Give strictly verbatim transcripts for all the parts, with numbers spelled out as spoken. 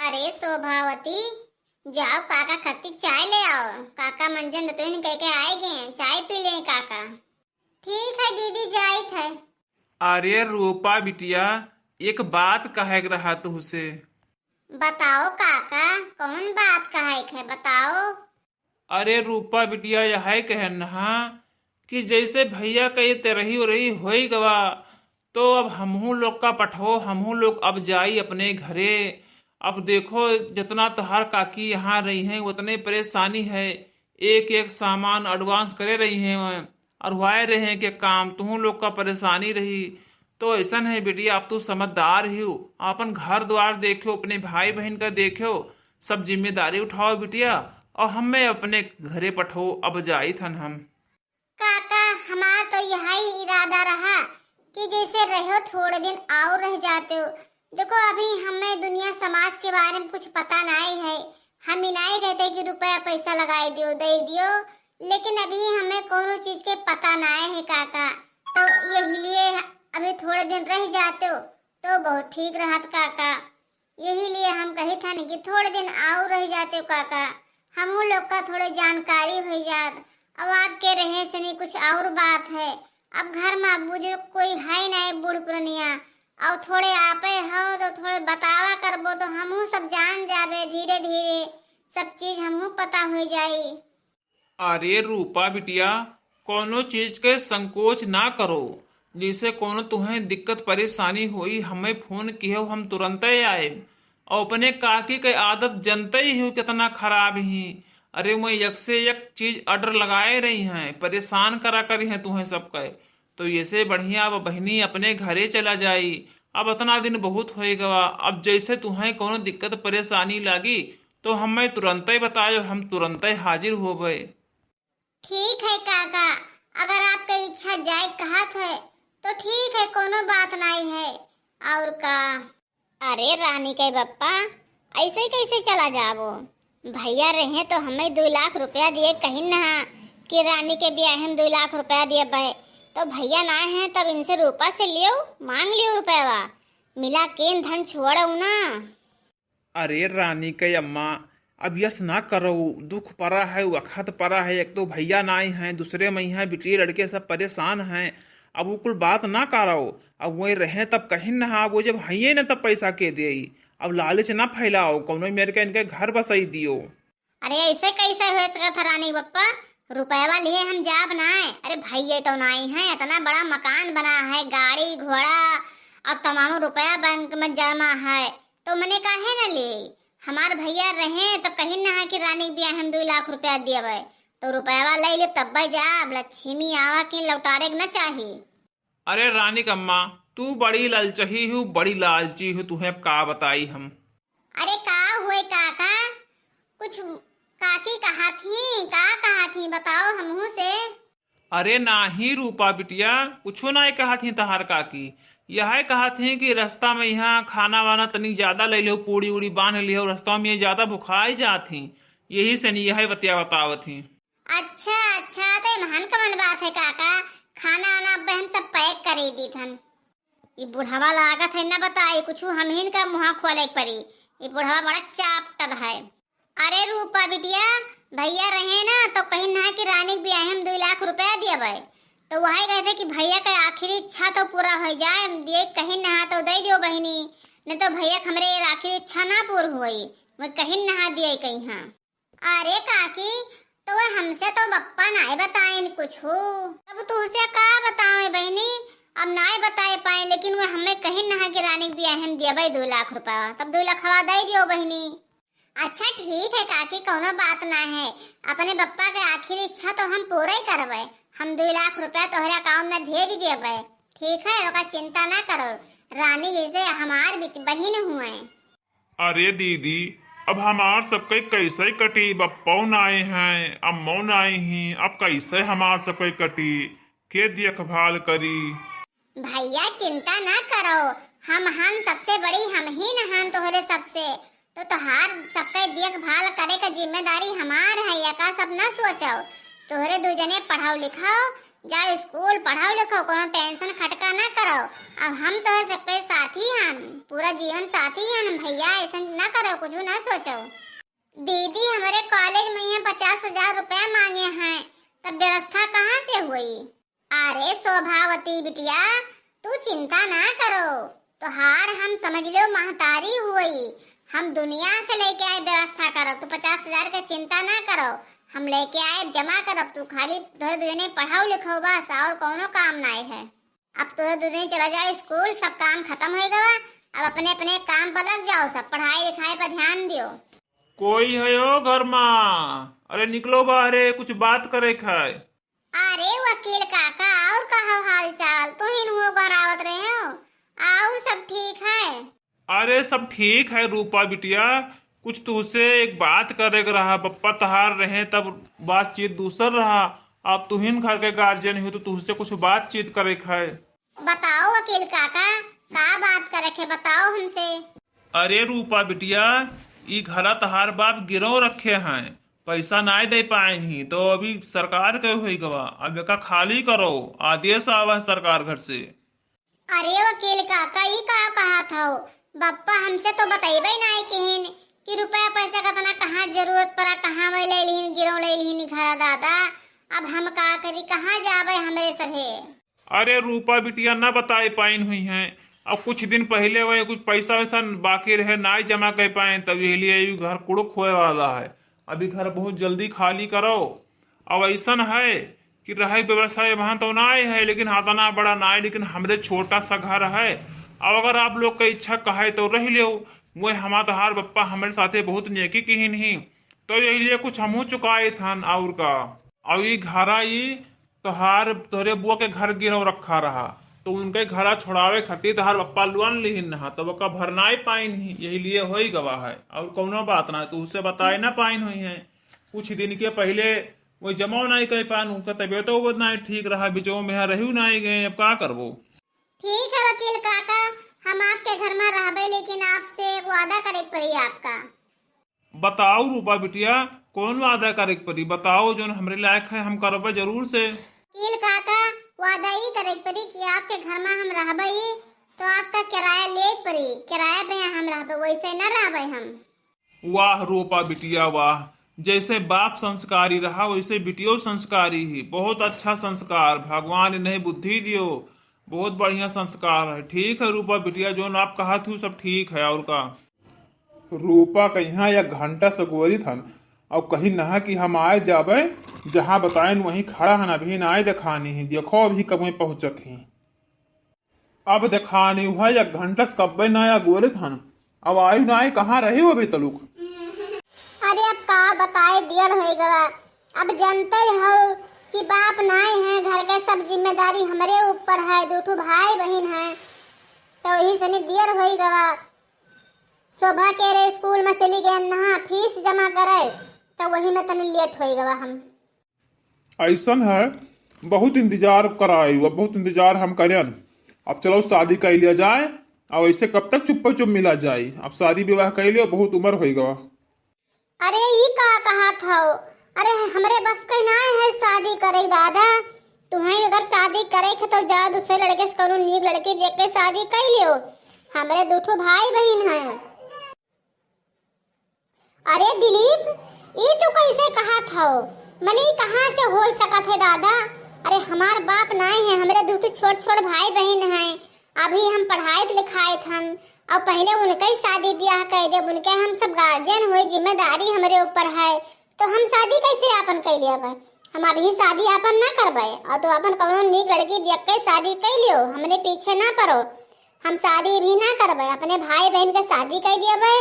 अरे शोभावती, जाओ काका खातिर चाय ले आओ। काका मंजन दतुइन कह के आए गए, चाय पी ले काका। ठीक है दीदी, जाइत है। अरे रूपा बिटिया, एक बात कहे के रहा तुहसे। बताओ काका, कौन बात कहे के है, बताओ। अरे रूपा बिटिया, यह कहन हा कि जैसे भैया का ये तेरही उरही होई गवा, तो अब हमहू लोग का पठो, हमहू लोग अब जाई अपने घरे। अब देखो, जितना तोहार काकी यहाँ रही हैं, उतने परेशानी है। एक एक सामान advance करे रही हैं, अरुआए रहे हैं कि काम तुहू लोग का परेशानी रही। तो ऐसन है बिटिया, अब तू समझदार ही हो, अपन घर द्वार देखो, अपने भाई बहन का देखो, सब जिम्मेदारी उठाओ बिटिया, और हमें अपने घरे पठो, अब जाइत हन हम। काका, हमार तो यही इरादा रहा कि जैसे रहो थोड़े दिन और रह जाते हो। देखो, अभी हमें दुनिया समाज के बारे में कुछ पता नाई है। हम ही नाई कहते कि रुपया पैसा लगाई दियो, दे दियो, लेकिन अभी हमें कोनो चीज के पता नाई है काका। तो यही लिए अभी थोड़े दिन रह जाते हो तो बहुत ठीक रहत काका। यही लिए हम कहित हन कि थोड़े दिन और रह जाते काका, हमहू लोग का थोड़े जानकारी हो जात। अब आपके रहे से नहीं, कुछ और बात है। अब घर में बुजुर्ग कोई है नहीं, बूढ़ पुरनिया, और थोड़े आपे हो तो थोड़े बतावा करबो तो हमहू सब जान जाबे, धीरे धीरे सब चीज हमहू पता हो जाई। अरे रूपा बिटिया, कोनो चीज के संकोच ना करो। जैसे कोनो तुहें दिक्कत परेशानी होई, हमें फोन किहो, हम तुरंते आएब। और अपने काकी के आदत जनते ही हो कितना खराब ही। अरे, वो एक से एक चीज order लगाए रही हैं, परेशान करा करी हैं तुहें सबके। तो ये से बढ़िया अब बहिनी अपने घरे चला जाई। अब इतना दिन बहुत होए गवा, अब जैसे तुहें कोनो दिक्कत परेशानी लागी तो हमें तुरंते बतायो, हम तुरंते हाजिर होबे। ठीक है काका, अगर आपके इच्छा जाए कहत है तो ठीक है, कोनो बात नहीं है। और का? अरे रानी के बप्पा, ऐसे कैसे चला जाबो? भैया रहे तो हमें दो लाख रुपया दिए कहिन नहा कि रानी के ब्याह में दो लाख रुपया दिए बे, तो भैया ना है तब इनसे रूपा से लियो, मांग लियो रुपया, मिला केन धन छोड़ो ना। अरे रानी के अम्मा, अब यस ना करो, दुख परा है, वखत परा है, एक तो भैया नाई हैं, दूसरे में यहाँ बिटिया लड़के सब परेशान हैं। अब वो कुल बात ना करो, अब वही रहे तब कहिन ना, वो जब हइये ना तब पैसा के देई। अब लालच ना फैलाओ, कौनो मेर के इनके घर बसाई दियो। अरे ऐसे कैसे हो सकत है रानी बप्पा, रुपया लिए हम जाब ना। अरे भैया तो नाई हैं, इतना बड़ा मकान बना है, गाड़ी घोड़ा और तमाम रुपया बैंक में जमा है, तो मने काहे न ले? हमार भैया रहे तब कहिन ना है कि रानी के बियाह में दो लाख रुपया दियबे, तो रुपया ले ले तब्बे जाब, लक्ष्मी आवा के लौटारे के न चाही। अरे रानी कम्मा, तू बड़ी लालचही हूँ, बड़ी लालची हूँ, तुहें अब का बताई हम। अरे का हुए काका, कुछ काकी कहा थी, का कहा थी बताओ हमहू से। अरे नाही रूपा बिटिया, कुछो नाही कहत ही तहार काकी। यहै कहत ही कि रस्ता में यहाँ खाना वाना तनी ज्यादा ले लिहो, पूड़ी उड़ी बांध लिहो, रस्ता में ये ज्यादा भुखाई जात ही, यही से नहीं यहै बतिया बतावत ही। अच्छा अच्छा, तो एमहन कमन बात है काका, खाना आना अब हम सब pack करे दीत हन। ई बुढ़वा लागत है न बताई, कुछ हमहिन का मुँहा खोले के परी। ई बुढ़वा बड़ा चापटर है। अरे रूपा बिटिया, भैया रहे ना तो कहिन ना कि रानी के बियाह में दो लाख रुपया दियबे, तो वही कहते कि भैया का आखिरी इच्छा तो पूरा हो जाए, दिए कहिन ना तो दे दियो बहिनी, नहीं तो भैया के हमरे आखिरी इच्छा ना पूर होई, वो कहिन ना दिए कहीं। अरे काकी, तो वह हमसे तो बप्पा नाय बताइन कुछ हो। अब तुझसे का बतावे बहिनी, अब नाय बताए पाए, लेकिन वह हमें कहिन ना कि रानी के बियाह में दियबे दो लाख रुपया, तब दो लाखवा दे दियो बहिनी। अच्छा ठीक है काकी, कौनो बात ना है, अपने बप्पा के आखिरी इच्छा तो हम पूरा ही करबे। हम दो लाख रुपया तोहरे account में भेज देबे, ठीक है, ओका चिंता ना करो, रानी जैसे हमार बिट-, बहिन हुए। अरे दीदी, अब हमार सबके कैसे कटी? बप्पो नाय हैं, अम्मो नाय ही, अब कैसे हमार सबके कटी? के देखभाल करी? भैया चिंता ना करो, हम हन सबसे बड़ी, हम ही न हन तोहरे सबसे, तो तोहार सबके देखभाल करे का जिम्मेदारी हमार है, एका सब ना सोचो। तोहरे दू जने पढ़ाओ लिखाओ, जाओ स्कूल, पढ़ाओ लिखो, कोनो tension खटका ना करो। अब हम तो सबके साथी हन, पूरा जीवन साथी हन भैया, ऐसन ना करो, कुछ ना सोचो। दीदी, हमरे college में ये पचास हजार रुपया मांगे हैं, तब व्यवस्था कहाँ से हुई? अरे शोभावती बिटिया, तू चिंता ना करो, तोहार हम समझ लो महतारी हुई, हम दुनिया से लेके आए व्यवस्था करब, तू पचास हजार के चिंता ना करो, हम लेके आए जमा करब, तू खाली तोहरे दुजने पढ़ाओ लिखो बस, और कौनो काम नाय है। अब तोहरे दुजने चला जाओ स्कूल, सब काम खत्म हो गवा, अब अपने अपने काम पर लग जाओ, सब पढ़ाई लिखाई पर ध्यान दियो। कोई है ओ घर मा? अरे निकलो बाहरे, कुछ बात करे खाए। अरे वकील काका, और कहो हाल चाल? तू ही नुआ घर आवत रहे हो, और सब ठीक है? अरे सब ठीक है रूपा बिटिया, कुछ तुहसे एक बात करे के रहा। पप्पा तहार रहे तब बातचीत दूसर रहा, अब तुहिन घर के गार्जियन हो तो तुहसे कुछ बातचीत करे के है। बताओ वकील काका, का बात करे के, बताओ हमसे। अरे रूपा बिटिया, ई घरा तहार बाप गिरव रखे हैं, पैसा नाय दे पाए ही, तो अभी सरकार के होई गवा, अब एका खाली करो, आदेश आवा है सरकार घर से। अरे वकील काका, ई का कहत हो? बप्पा हमसे तो बतइबे नाय किहिन कि रुपया पैसा का तना कहाँ जरूरत पड़ा, कहाँ वही ले लिहिन, गिरव ले लिहिन घरा दादा। अब हम का करी, कहाँ जाबे हमरे सभे? अरे रूपा बिटिया ना बताए पाइन हुई हैं। अब कुछ दिन पहिले वही कुछ पैसा वैसा बाकी रहे, नाय जमा कर पाए, तब यही लिए ई घर कुड़ुक होए वाला है। अभी घर बहुत जल्दी खाली करो। अब ऐसन है कि रहे व्यवस्था वहाँ तो नाय है, लेकिन हाँ तना बड़ा नाय, लेकिन हमरे छोटा सा घर है। अब अगर आप लोग का इच्छा कहे तो रह लियो, वही हमार तहार बप्पा हमरे साथे बहुत नेकी किहिन ही, तो यही लिए कुछ हमहू चुकाए थन। और का, अब ई घरा ई तोहार, तोहरे बुआ के घर गिरव रखा रहा, तो उनके घरा छोड़ावे खातिर तोहार पप्पा लोन लिहिन रहा, तब ओका भर नाय पाइन ही, यही लिए होई गवा है, और कौनो बात ना, तुहसे बताए ना पाइन हुई है। कुछ दिन के पहिले वो जमाओ नाय कर पान, उनका तबियतो वो नाय ठीक रहा, बिचो में यहाँ रही नाय गए, अब का करबो? ठीक है वकील काका, हम आपके घर में रहबे, लेकिन आपसे एक वादा करे के पड़ी आपका। बताओ रूपा बिटिया, कौन वादा करे के पड़ी? बताओ, जौन हमरे लायक है, हम करबे जरूर से। वकील काका, वादा ई करे के पड़ी कि आपके घर में हम रहबे, तो आपका किराया ले के पड़ी, किराया पे हम रहबे, वैसे न रहबे हम। वाह रूपा बिटिया वाह, जैसे बाप संस्कारी रहा, वैसे बिटियो संस्कारी ही। बहुत अच्छा संस्कार, भगवान इन्हें बुद्धि दियो। बहुत बढ़िया संस्कार है। ठीक है रूपा बिटिया, जौन आप कहत हू सब ठीक है। और का? रूपा कहिया एक घंटा से गोरित हन, और कही नहा कि हम आए जाबे, जहाँ बताएन वहीं खड़ा हन, अभी नाय देखानी ही, देखो अभी कब में पहुँचत ही। अब देखानी हुआ एक घंटा से कब्बे नाय गोरित हन, अब आयु नाय, कहाँ रहे हो अभी तलुक? अरे अब का बताए, दियर हो गवा। अब जानते हो कि बाप नाय है, घर के सब जिम्मेदारी हमरे ऊपर है, दू ठो भाई बहिन है, तो यही सनी दियर हो गवा। शोभा के रे स्कूल में चली गए नहा फीस जमा करे, तो वही में तनी लेट हो गवा हम। ऐसन है, बहुत इंतजार कराए हुआ, बहुत इंतजार हम करन। अब चलो शादी कर लिया जाए, अब ऐसे कब तक चुप्पे चुप मिला जाए? अब शादी विवाह कर लियो, बहुत उम्र हो गवा। अरे ई का कहत हो? अरे हमरे बस के ना है शादी करे दादा। तुम्हें अगर शादी करे के तो जाओ दूसरे लड़के से, कोनो नीक लड़की देख के शादी कर लियो। हमरे दू ठो भाई बहिन हैं। अरे दिलीप, ई तू कैसे कहत हो? मने ई कहाँ से हो सकत है दादा? अरे हमार बाप नाय है, हमरे दू ठो छोट छोट भाई बहिन हैं, अभी हम पढ़ाइत लिखाइत हन, और पहले उनके ही शादी ब्याह कर देब, उनके हम सब गार्जियन हुए, जिम्मेदारी हमरे ऊपर है, तो हम शादी कैसे आपन कर लेब? हम अभी शादी आपन ना करबे, और तो आपन कौनो नीक लड़की देख के शादी कर लियो, हमरे पीछे ना पड़ो। हम शादी भी ना करबे, अपने भाई बहन के शादी कर दियबे,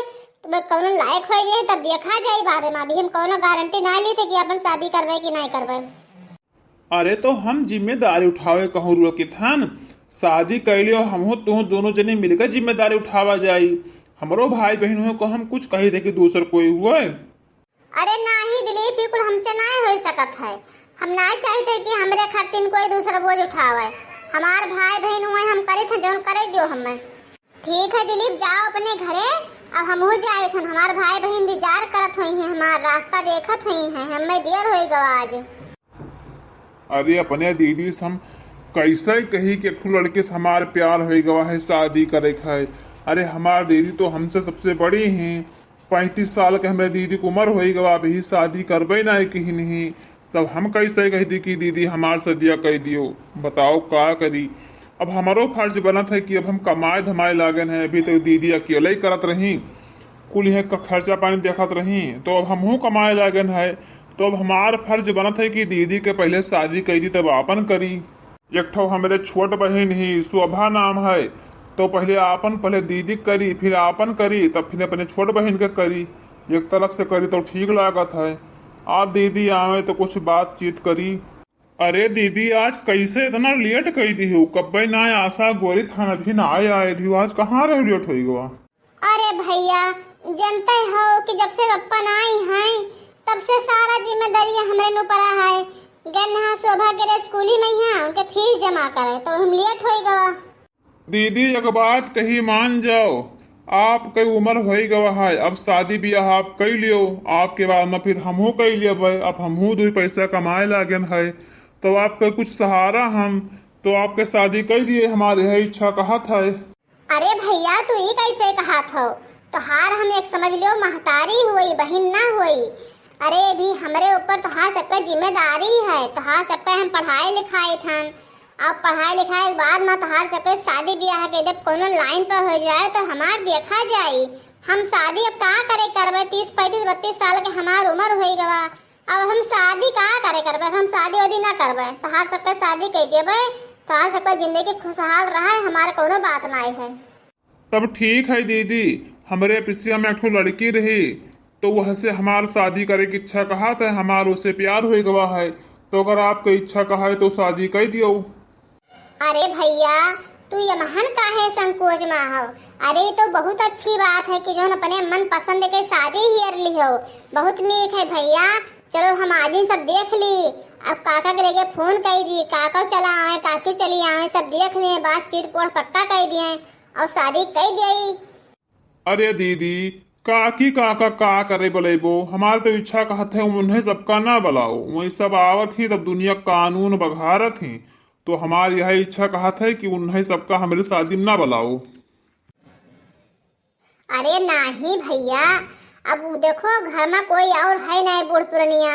तो कौनो लायक हो जाए तब देखा जाए बाद में। अभी हम कौनो गारंटी ना ली थे कि अपन शादी करबे कि नहीं करबे। अरे तो हम जिम्मेदारी उठावे कहूँ रुआ के थान, शादी कर लियो, हम हो तू दोनों जने मिलकर जिम्मेदारी उठावा जाई। हमरो भाई बहन हो को हम कुछ कही थे कि दूसर कोई हुए। अरे नाही दिलीप, ई कुल हमसे नाय हो सकत है। हम नाय चाहते कि हमरे खातिर कोई दूसरा बोझ उठावे। हमार भाई बहन हुए, हम करे थे जौन करे दियो हमें। ठीक है दिलीप, जाओ अपने घरे, अब हमहू जाए थन। हमार भाई बहन इंतजार करत हुई हैं, हमार रास्ता देखत हुई हैं, हमें देर हो गवा आज। अरे अपने दीदी से हम कैसे कही कि एक ठो लड़के से हमार प्यार होइ गवा है, शादी करे के है। अरे हमार दीदी तो हमसे सबसे बड़ी हैं, पैंतीस साल के हमरे दीदी के उम्र होइ गवा, अभी शादी करबे नहीं किहिन ही। तब हम कैसे कह दी कि दीदी हमार सदिया कह दियो, बताओ का करी। अब हमारो फर्ज बनत है कि अब हम कमाए धमाए लागन है, अभी तो दीदी अकेले ही करत रही, कुल यहाँ का खर्चा पानी देखत रही, तो अब हमहू कमाए लागन है। तो अब हमार फर्ज बनत है कि दीदी के पहले शादी कह दी तब आपन करी। एक ठो हमरे छोट बहिन ही, शोभा नाम है, तो पहले आपन, पहले दीदी के करी, फिर आपन करी, तब फिर अपने छोट बहिन के करी। एक तरफ से करी तो ठीक लागत है। आप दीदी आवे तो कुछ बातचीत करी। अरे दीदी, आज कैसे इतना लेट कई दी हो? कब्बे ना आशा गोरी थान अभी ना आए, आए दी हो, आज कहाँ रहे लेट होई गवा? अरे भैया, जनते हो कि जब से पप्पा ना आई हैं, तब से सारा जिम्मेदारी हमरे न पड़ा है। गन हा शोभा के रे स्कूली में यहाँ उनके फीस जमा करे, तो हम लेट होई गवा। दीदी, एक बात कही, मान जाओ, आपके उम्र होई गवा है, अब शादी ब्याह आप कई लियो, आपके बाद में फिर हमहू कई लेबै। अब हमहू दो पैसा कमाए लागन है, तो आपके कुछ सहारा हम, तो आपके शादी कई दिए, हमारे है इच्छा कहत है। अरे भैया, तू ई कैसे कहत हो? तोहार हम एक समझ लियो महतारी हुई, बहिन ना हुई। अरे भी हमरे ऊपर तोहार सबके जिम्मेदारी है, तोहार सबके हम पढ़ाई लिखाई थन। अब पढ़ाई लिखाई के बाद में तोहार सबके शादी ब्याह के जब कोनो लाइन पर हो जाए तो हमार देखा जाई। हम शादी अब का करे करबे? तीस पैंतीस बत्तीस साल के हमार उम्र होई गवा। अब हम शादी का करे करबे? अब हम शादी वादी ना करबे, तोहार सबके शादी कई देबे, तोहार सबके जिंदगी खुशहाल रहे, हमार कोनो बात नाई है। तब ठीक है दीदी, हमरे पिसिया में एक ठो लड़की रही, तो वह से हमार शादी करे की इच्छा कहत है, हमार उसे प्यार होई गवा है, तो अगर आपके इच्छा कहा है तो शादी कई दियो। अरे भैया, तू यमहन काहे संकोच में हो? अरे, ई तो बहुत अच्छी बात है कि जौन अपने मन पसंद के शादी हियर लिहो, बहुत नीक है भैया। चलो हम आजिन सब देख ली, अब काका के लेके फोन कई दी, काका चला आवे, काकी चली आवे, सब देख लिए, बातचीत पोड़ पक्का कई दिए और शादी कई दिए। अरे दीदी, काकी काका का करे बलेबो? हमार तो इच्छा कहत है उन्हें सबका ना बलाओ, वही सब आवत ही तब दुनिया कानून बघारत ही, तो हमार यह इच्छा कहत है कि उन्हें सबका हमरे शादी में ना बलाओ। अरे नाही भैया, अब उ देखो घर में कोई और है नहीं बूढ़ पुरनिया,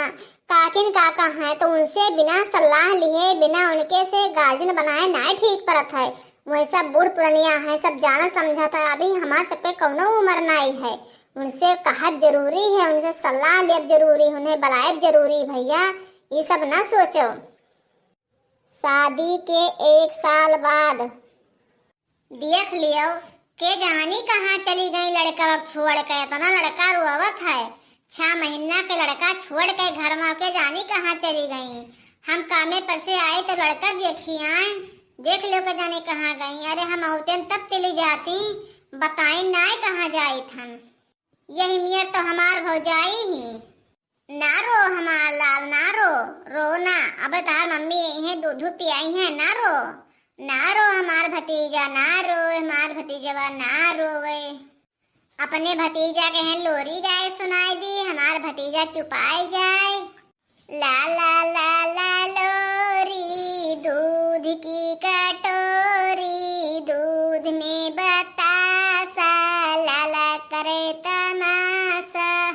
काकिन काका हैं तो उनसे बिना सलाह लिए, बिना उनके से गार्जियन बनाए नहीं ठीक पड़त है। वही सब बूढ़ पुरनिया है, सब जानत समझत है, अभी हमार सबके कौनो उम्र नहीं है। उनसे कहब जरूरी है, उनसे सलाह लेब जरूरी, उन्हें बलायब जरूरी भैया, ये सब ना सोचो। शादी के एक साल बाद। देख लियो, के जानी कहाँ चली गई लड़का छोड़ के, इतना लड़का रोवत है, छह महीना के लड़का छोड़ के घर में, के जानी कहाँ चली गई। हम कामे पर से आए तो लड़का देखी आए, देख लियो के जानी कहाँ गई। अरे हम औतेन तब चली जाती, बताई नाय कहाँ जाई थन। यही मियर तो हमार भौजाई ही। ना रो हमार लाल, ना रो, रो ना। अबे तहार मम्मी यही दूध पियाई है, ना रो, ना रो हमार भतीजा, ना रो हमार भतीजवा, ना रोवे। अपने भतीजा के हैं लोरी गाए सुनाई दी, हमार भतीजा चुपाए जाए। ला ला ला ला लोरी, दूध की कटोरी, दूध में बतासा, लाला करे तमाशा।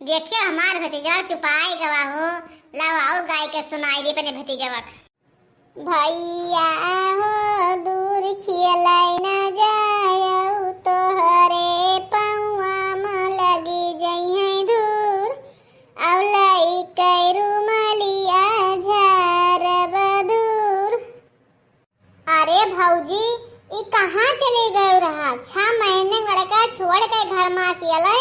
देखियो हमार भतीजा चुपाई गवा हो, लाओ और गाय के सुनाई दे अपने भतीजवा का। भैया हो दूर खियलाई न जायौ, तोहरे पौआ म लगी जइहैं धूर, औ लइकै रुमलिया झरब दूर। अरे भौजी, ई कहाँ चली गयू रहा? छह महीने लड़का छोड़ के घर में अकेले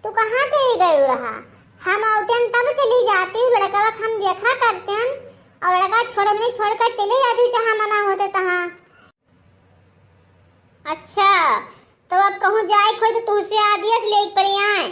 तू कहाँ चली गयू रहा? हम औतेन तब चली जाती, लड़का हम देखा करतेन, और लड़का छोड़ में छोड़ कर चली जाती, जहाँ मना होते तहाँ। अच्छा, तो अब कहूँ जाए खोई तो तुझसे आदेश ले पड़े आए।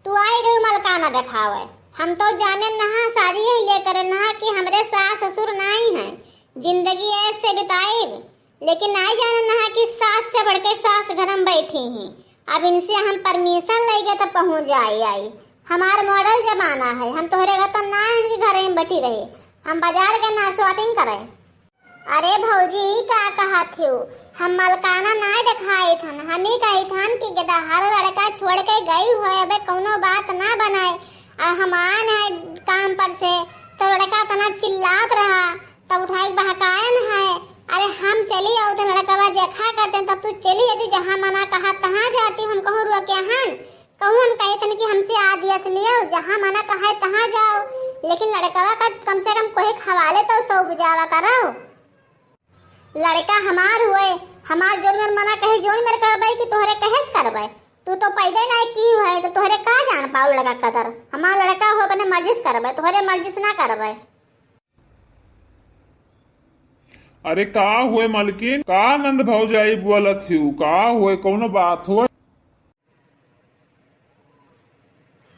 तू आई गई मलकाना देखावे। हम तो जाने नहा शादी यही लेकर नहा कि हमरे सास ससुर नाई हैं। जिंदगी ऐसे बिताइब, लेकिन नाई जाने नहा कि सास से बढ़ के सास घर में बैठी हैं। अब इनसे हम परमिशन लेके तो पहुँच जाए आई। हमार मॉडल जमाना है, हम तोहरे घर तो ना इनके घर में बैठी रहे। हम बाजार गए ना shopping करे। अरे भौजी, ई का कहत हिउ? हम मलकाना नाय देखाइत हन, हम ई कहित हन कि गदहर लड़का छोड़ के गई होए, अबे कौनो बात ना बनाए। आ हम आन है काम पर से, तो लड़का तना चिल्लात रहा, तब उठाई के बहकायन है। अरे हम चली आओ तो लड़कवा देखा करते, तब तू चली जाती, जहाँ मना कहा तहाँ जाती, हम कहूँ रोके हन? कहूँ हम कहे तन कि हमसे आदेश लियो, जहाँ मना कहे तहाँ जाओ, लेकिन लड़कवा का कम से कम कोई खवाले तो सौ बुझावा करो। लड़का हमार हुए, हमार जोन मेर मना कहे, जोन मेर करबे कि तोहरे कहे से करबे? तू तो पैदा ना की हुए, तो तोहरे का जान पाओ लड़का कदर? हमार लड़का हो अपने मर्जी से करबे, तोहरे मर्जी से ना करबे। अरे का हुए मलकिन, का नंद भौजाई बोलत हिउ, का हुए, कौनो बात हुए?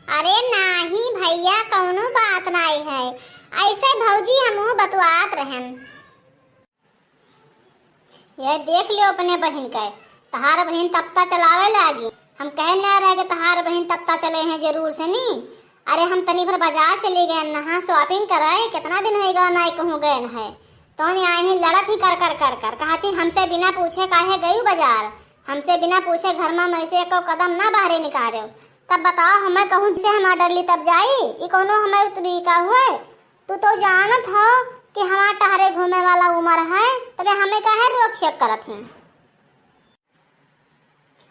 अरे नाही भैया, कौनो बात नाही है, ऐसे भौजी हमहू बतुआत रहन। ये देख लियो अपने बहिन के, तहार बहिन तप्ता चलावे लागी। हम कहे ना रहे कि तहार बहिन तप्ता चले हैं जरूर से नी। अरे हम तनी भर बाजार चली गए नहा shopping करे, कितना दिन हो गवा ना कहूँ गए है। तो नहीं आए ही लड़त ही कर कर कर कर, कहती हमसे बिना पूछे काहे गई बाजार, हमसे बिना पूछे घर में मैं से एको कदम ना बाहरे निकाले। तब बताओ हमें कहूँ जिसे हमार डरली तब जाई, ई कौनो हमें तरीका हुए? तू तो जानत हो कि हमार टहरे घूमे वाला उमर है, तबे हमें काहे रोक छेक करत ही?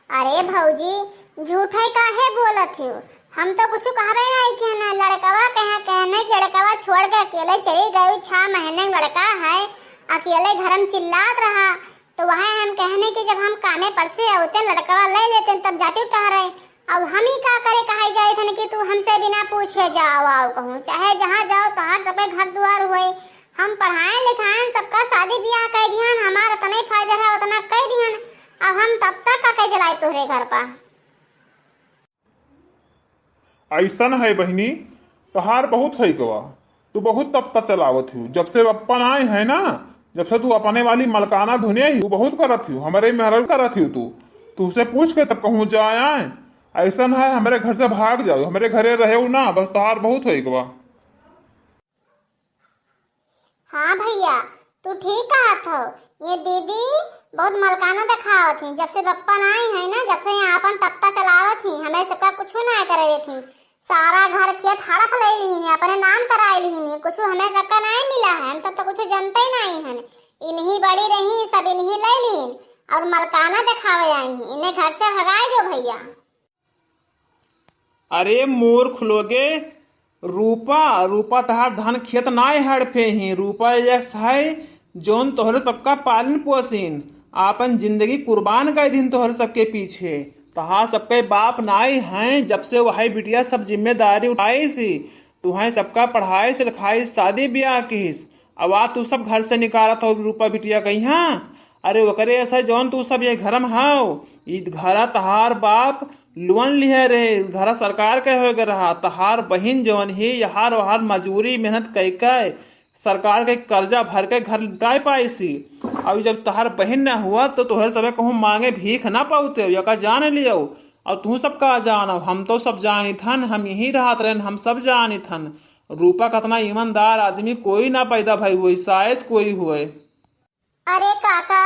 अरे भौजी, झूठे काहे बोलत हो? हम तो कुछ कहबे नहीं किहन, लड़कवा कहे कहने कि लड़कवा छोड़ के अकेले चली गई, छह महीने में लड़का है, अकेले घर में चिल्लात रहा, तो वह हम कहने कि जब हम कामे पर से होते लड़कवा ले लेते तब जाती टहरे। अब हम ही का करे कहे जाए थन कि तू हमसे बिना पूछे जाओ आओ कहूँ, चाहे जहाँ जाओ तोहार सबके घर दुआर हुए। हम पढ़ाए लिखाए सबका शादी ब्याह कर दिहन, हमार उतना ही फर्ज है उतना कर दिहन। अब हम तब तक का कह चलाए तोहरे घर पर। ऐसन है बहिनी, तोहार बहुत होइ गवा, तू बहुत तप्ता चलावत हिउ। जब से अपन आए है ना, जब से तू अपने वाली मलकाना धुने ही, तू बहुत करत हिउ, हमरे मेहरारू करत हिउ तू। तू से पूछ के तब कहूँ जाए आए, ऐसन है हमरे घर से भाग जाओ, हमरे घरे रहे ना, बस तोहार बहुत होइ गवा। हाँ भैया, तू ठीक कहत हो। ये दीदी बहुत मलकाना देखावत ही। जब से बप्पन आई है ना, जब से यहाँ अपन तप्ता चलावत ही, हमें सबका कुछ ना करे देत ही। सारा घर खेत हड़प ले लीन, अपने नाम कराए लीन, कुछ हमें सबका नहीं मिला है, हम सब तो कुछ जनते ही नहीं है। इन्हीं बड़ी रही, सब इन्हीं ले लीन और मलकाना देखावे आई ही। इन्हें घर से भगाए दो भैया। अरे मूर्ख लोगे, रूपा, रूपा तहार धान खेत नाय हड़फे ही। रूपा एक है जौन तोहरे सबका पालन पोषिन, आपन जिंदगी कुर्बान कर दिन तोहरे सबके पीछे। तहार सबके बाप नाय हैं, जब से वही बिटिया सब जिम्मेदारी उठाई सी, तुहें सबका पढ़ाई से लिखाई, शादी ब्याह किस, अब आ तू सब घर से निकारत हो रूपा बिटिया कहिया। अरे ओकरे ऐसा जौन तू सब ये घर में हाव, ई घरा तहार बाप लोन लिहे रहे, घरा सरकार के होए के रहा, तहार बहिन जौन ही यहार ओहार मजूरी मेहनत कई के सरकार के कर्जा भर के घर लुटाए पाई सी। अब जब तहार बहिन न हुआ तो तोहरे सबे कहूँ मांगे भीख ना पाउते हो, यका जान लियो। और तू सब का जानो, हम तो सब जानित हन, हम यहीं रहत रहन, हम सब जानित हन। रूपा कतना ईमानदार आदमी कोई ना पैदा भई होई, शायद कोई होए। अरे काका,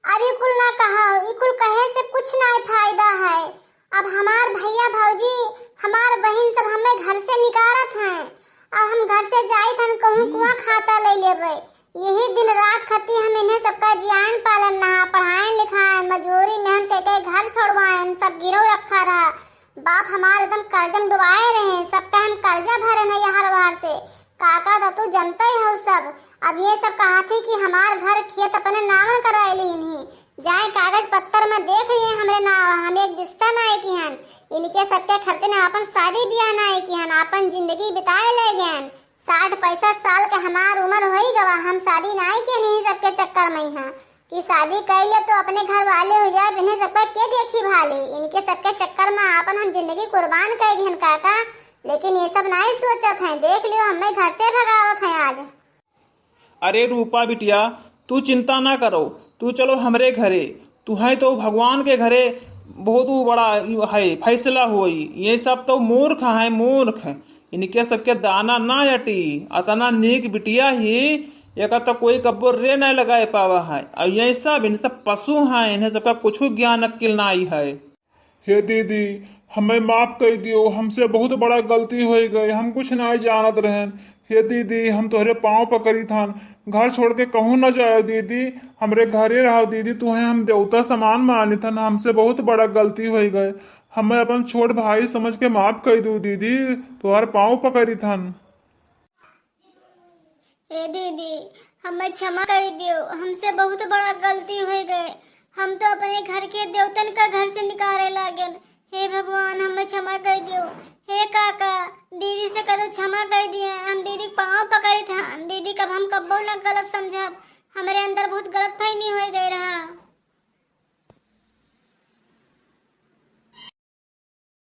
अब ई कुल ना कहो, ई कुल कहे से कुछ ना फायदा है। अब हमार भैया भौजी, हमार बहिन सब हमें घर से निकारत हैं। अब हम घर से जाइत हन कहूँ कुआं खाता ले लेबे। यही दिन रात खती हम इन्हें सबका जियान पालन नहा, पढ़ाएन लिखाएन, मजूरी मेहनत करके घर छोड़वाएन, सब गिरव रखा रहा। बाप हमार एकदम कर्जम डुबाए रहे, सबका हम कर्जा भरे न यहार वहार से। काका तो तू जनते हो सब। अब ये सब कहा थी कि हमार घर खेत अपने नामन कराए लीन ही, जाए कागज पत्तर में देख लिए हमरे नाम, हम एक बिस्ता नाय किहन। इनके सबके खरते ने अपन शादी ब्याह नाय किहन, अपन जिंदगी बिताए ले गयन। साठ पैंसठ साल के हमार उम्र होई गवा, हम शादी नाय के नहीं सबके चक्कर में ही हाँ कि शादी कर ले तो अपने घर वाले हो जाए, इन्हें सबका के देखी भाली। इनके सबके चक्कर में आपन हम जिंदगी कुर्बान कर दिहन काका, लेकिन ये सब नाय सोचत हैं। देख लियो, हमें घर से भगावत हैं आज। अरे रूपा बिटिया, तू चिंता ना करो, तू चलो हमरे घरे। तू है तो भगवान के घरे बहुत वो बड़ा है फैसला होई। ये सब तो मूर्ख हैं, मूर्ख। इनके सबके दाना ना अटी, अतना नीक बिटिया ही, एकर तो कोई कब्बो रे नहीं लगाए पावा है। और यही सब, इन सब पशु हैं, इन्हें सबका कुछ ज्ञान अक्किल नहीं है। हे दीदी, हमें माफ कर दियो, हमसे बहुत बड़ा गलती हो गई, हम कुछ नहीं जानत रहन। हे दीदी, हम तोहरे पाँव पकड़ी थन, घर छोड़ के कहूँ न जाओ दीदी, हमरे घरे रहो दीदी, तुहें हम देवता समान मानी थन, हमसे बहुत बड़ा गलती हो गए, हमें अपन छोट भाई समझ के माफ कर दो दीदी, तोहर पाँव पकड़ी थन। ए दीदी, हमें क्षमा कर दियो, हमसे बहुत बड़ा गलती हो गए। हम तो अपने घर के देवतन का घर से निकाले लागेन। हे भगवान, हमें क्षमा कर दियो। हे काका, दीदी से कदो क्षमा कर दिए, हम दीदी के पाँव पकड़ी थन, दीदी कब हम कब्बो न गलत समझब, हमरे अंदर बहुत गलत फहमी हो गए रहा।